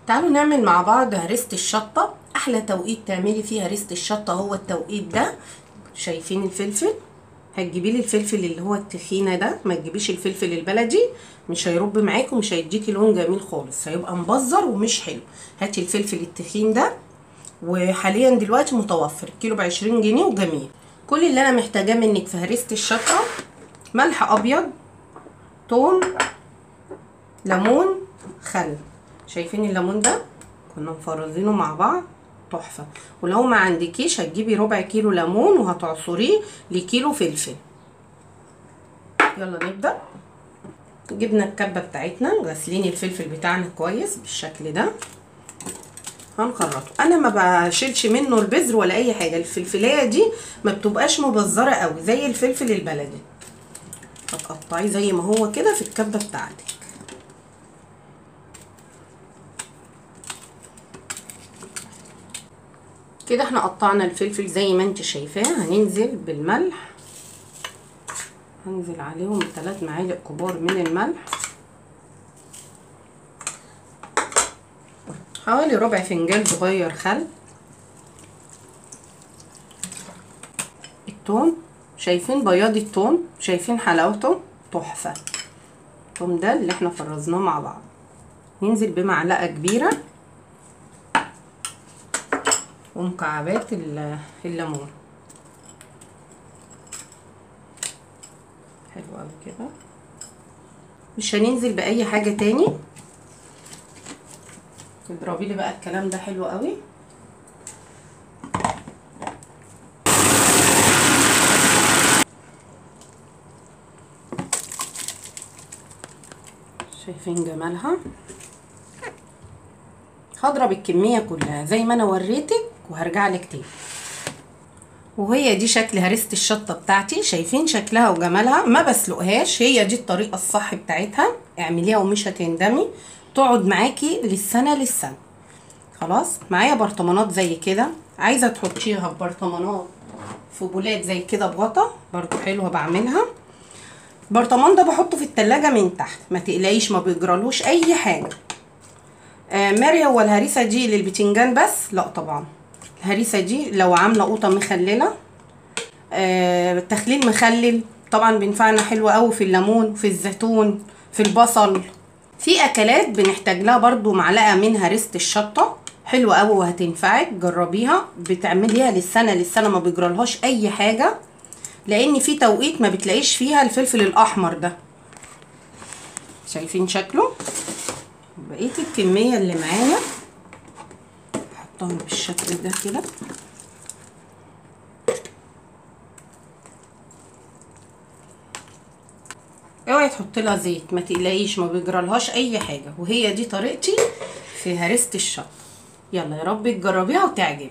تعالوا نعمل مع بعض هريسة الشطة. احلى توقيت تعملي فيه هريسة الشطة هو التوقيت ده. شايفين الفلفل؟ هتجيبي لي الفلفل اللي هو التخينة ده، ما تجيبيش الفلفل البلدي، مش هيرب معاك ومش هيديكي لون جميل خالص، هيبقى مبزر ومش حلو. هاتي الفلفل التخين ده، وحاليا دلوقتي متوفر الكيلو ب20 جنيه وجميل. كل اللي انا محتاجاه منك في هريسة الشطة ملح ابيض، توم، ليمون، خل. شايفين الليمون ده كنا مفرزينه مع بعض تحفة. ولو ما عندكيش هتجيبي ربع كيلو ليمون وهتعصريه لكيلو فلفل. يلا نبدأ. جبنا الكبة بتاعتنا، غاسلين الفلفل بتاعنا كويس بالشكل ده، هنخرطه. انا ما بشيلش منه البذر ولا اي حاجة، الفلفلايه دي ما بتبقاش مبذره قوي زي الفلفل البلدي. هتقطعيه زي ما هو كده في الكبه بتاعتك. كده احنا قطعنا الفلفل زي ما انت شايفاه. هننزل بالملح، هنزل عليهم 3 معالق كبار من الملح، حوالي ربع فنجان صغير خل، التوم. شايفين بياض التوم؟ شايفين حلاوته؟ تحفة. التوم ده اللي احنا فرزناه مع بعض. ننزل بمعلقة كبيرة ومكعبات الليمون. حلو قوي كده. مش هننزل بأي حاجة تاني. اضربي لي بقى الكلام ده حلو قوي. شايفين جمالها؟ هضرب الكمية كلها زي ما انا وريتك وهرجع لك تاني. وهي دي شكل هريسة الشطة بتاعتي. شايفين شكلها وجمالها؟ ما بسلقهاش، هي دي الطريقة الصح بتاعتها. اعمليها ومش هتندمي، تقعد معاكي للسنة للسنة. خلاص معايا برطمانات زي كده، عايزة تحطيها في برطمانات في بولات زي كده بغطا برضو حلوة بعملها. البرطمان ده بحطه في التلاجة من تحت، ما تقلقيش ما بيجرالوش اي حاجة. ماري، هو الهريسة دي للبتنجان بس؟ لا طبعا، الهريسة دي لو عاملة قوطة مخللة، تخليل مخلل طبعا بينفعنا حلو قوي في الليمون، في الزيتون، في البصل. في اكلات بنحتاج لها برضو معلقة من هريسة الشطة، حلوة قوي وهتنفعك، جربيها. بتعمليها للسنة للسنة ما بيجرالهاش اي حاجة، لان في توقيت ما بتلاقيش فيها الفلفل الاحمر ده. شايفين شكله؟ بقية الكمية اللي معايا احطها بالشكل ده كده. اوعي تحطي لها زيت، ما تقلقيش ما بيجرالهاش اي حاجة. وهي دي طريقتي في هريسه الشطه. يلا يا رب تجربيها وتعجبك.